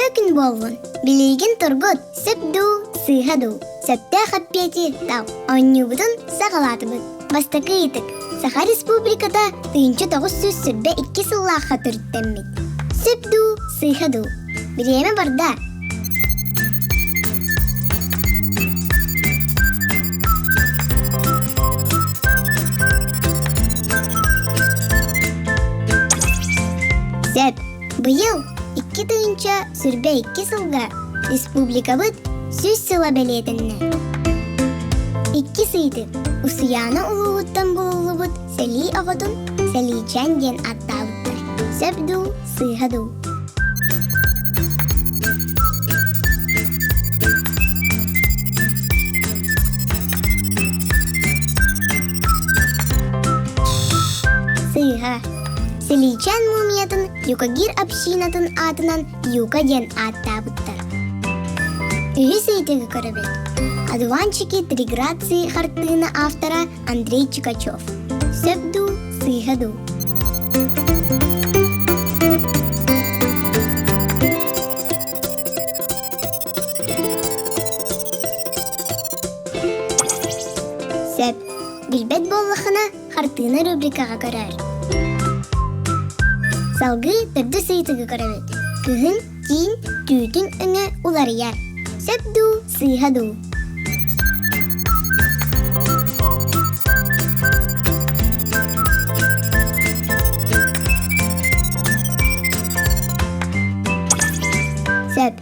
Үтүө күн буоллун! Билиигин тургут, сөп дуу, сыыһа дуу? Сөптөөх эппиэти тал. Оонньуубутун саҕалаатыбыт. Бастакы ыйытык. Саха Республиката 1922 сыллаахха төрүттэммит. Сөп дуу, сыыһа дуу? Бириэмэ барда. Сөп. Быйыл 2022 сылга республикабыт 100 сыла бэлиэтэннэ. Иккис ыйытык Усуйаана улууһуттан булуллубут сэлии оҕотун Сэлиичээн диэн ааттаабыттар. Сөп дуу, сыыһа дуу? Сыыһа. Сэлиичээн мумиятын Юкагир общинатын аатынан Юка диэн ааттаабыттар. Үһүс ыйытыгы көрөбүт. Одуванчики три грации хартыына автора Андрей Чикачев. Сөп дуу, сыыһа дуу? Сөп. Билбэт буоллаххына, хартыына рубрикаҕа көрөөр. Салгыы төрдүс ыйытыгы көрөбүт. Кыһын киин түүтүн өҥө уларыйар. Сөп дуу, сыыһа дуу? Сөп.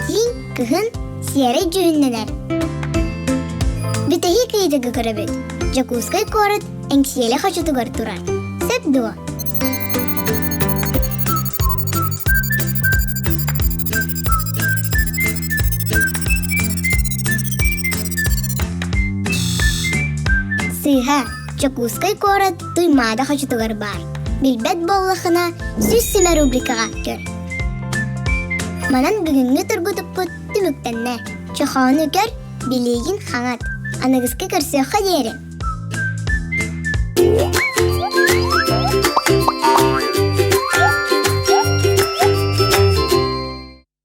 Киин кыһын сиэрэй дьүһүннэнэр. Бүтэһик ыйытыгы көрөбүт. Дьокуускай куорат Эҥсиэлэ хочотугар турар. Сөп дуо? Сыыһа, Дьокуускай куорат Туймаада хочотугар баар. Билбэт буоллахына, Сүүс симэ рубрикаҕа көр. Манан бүгүҥҥү тургутукпут түмүктэннэ. Чохоону көр, билиигин хаҥат. Аныгыскы көрсүөххэ диэри!